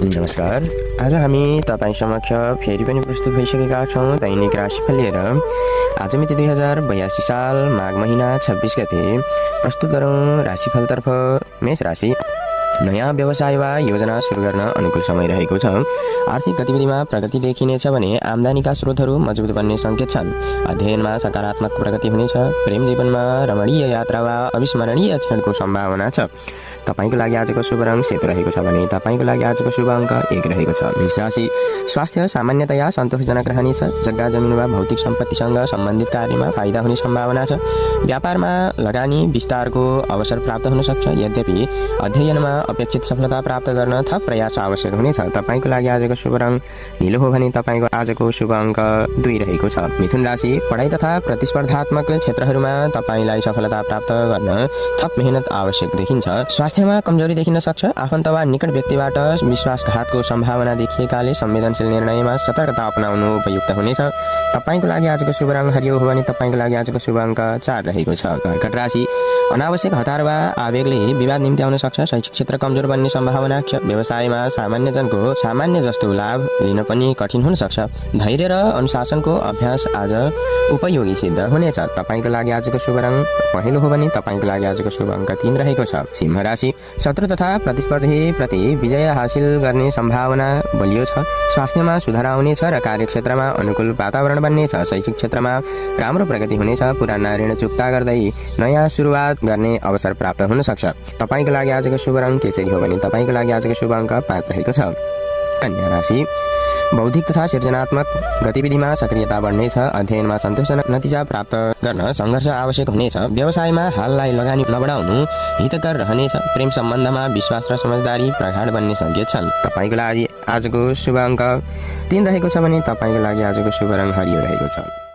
नमस्कार। आज हामी तपाईँ समक्ष फेरि पनि प्रस्तुत भइसकेका छौँ दैनिक राशिफल लिएर। आज मिति 2082 साल माघ महिना 26 गते प्रस्तुत गरौँ राशिफलतर्फ। मेष राशि। नयाँ व्यवसाय वा योजना सुरु गर्न अनुकूल समय रहेको छ। आर्थिक गतिविधिमा प्रगति देखिनेछ भने आम्दानीका स्रोतहरू मजबुत बन्ने सङ्केत छन्। अध्ययनमा सकारात्मक प्रगति हुनेछ। प्रेम जीवनमा रमणीय यात्रा वा अविस्मरणीय क्षणको सम्भावना छ। तपाईँको लागि आजको शुभ रङ सेतो रहेको छ भने तपाईँको लागि आजको शुभ अङ्क 1 रहेको छ। वृष राशि। स्वास्थ्य सामान्यतया सन्तोषजनक रहनेछ। जग्गा जमिन वा भौतिक सम्पत्तिसँग सम्बन्धित कार्यमा फाइदा हुने सम्भावना छ। व्यापारमा लगानी विस्तारको अवसर प्राप्त हुन सक्छ। यद्यपि अध्ययनमा अपेक्षित सफलता प्राप्त गर्न थप प्रयास आवश्यक हुनेछ। तपाईँको लागि आजको शुभ रङ नीलो हो भने तपाईँको आजको शुभ अङ्क 2 रहेको छ। मिथुन राशि। पढाइ तथा प्रतिस्पर्धात्मक क्षेत्रहरूमा तपाईँलाई सफलता प्राप्त गर्न थप मेहनत आवश्यक देखिन्छ। स्वास्थ्यमा कमजोरी देखिन सक्छ। आफन्त वा निकट व्यक्तिबाट विश्वासघातको सम्भावना देखिएकाले संवेदनशील निर्णयमा सतर्कता अपनाउनु उपयुक्त हुनेछ। तपाईँको लागि आजको शुभ रङ हरियो हो भने तपाईँको लागि आजको शुभ अङ्क 4 रहेको छ। कर्कट राशि। अनावश्यक हतार वा आवेगले विवाद निम्ति आउन सक्छ। शैक्षिक क्षेत्र कमजोर बन्ने सम्भावना छ। व्यवसायमा सामान्यजनको सामान्य जस्तो लाभ लिन पनि कठिन हुन सक्छ। धैर्य र अनुशासनको अभ्यास आज उपयोगी सिद्ध हुनेछ। तपाईँको लागि आजको शुभ रङ पहेँलो हो भने तपाईँको लागि आजको शुभ अङ्क 3 रहेको छ। सिंह राशि। शत्रु तथा प्रतिस्पर्धी प्रति विजय हासिल गर्ने सम्भावना बलियो छ। स्वास्थ्यमा सुधार आउनेछ र कार्यक्षेत्रमा अनुकूल वातावरण बन्नेछ। शैक्षिक क्षेत्रमा राम्रो प्रगति हुनेछ। पुराना ऋण चुक्ता गर्दै नयाँ सुरुवात गर्ने अवसर प्राप्त हुन सक्छ। तपाईँको लागि आजको शुभ रङ केसरी हो भने तपाईँको लागि आजको शुभ अङ्क 5 रहेको छ। कन्या राशि। बौद्धिक तथा सृजनात्मक गतिविधिमा सक्रियता बढ्नेछ। अध्ययनमा सन्तोषजनक नतिजा प्राप्त गर्न सङ्घर्ष आवश्यक हुनेछ। व्यवसायमा हाललाई लगानी नबढाउनु हितकर रहनेछ। प्रेम सम्बन्धमा विश्वास र समझदारी प्रगाढ बन्ने सङ्केत छन्। तपाईँको लागि आजको शुभ अङ्क 3 रहेको छ भने तपाईँको लागि आजको शुभ रङ हरियो रहेको छ।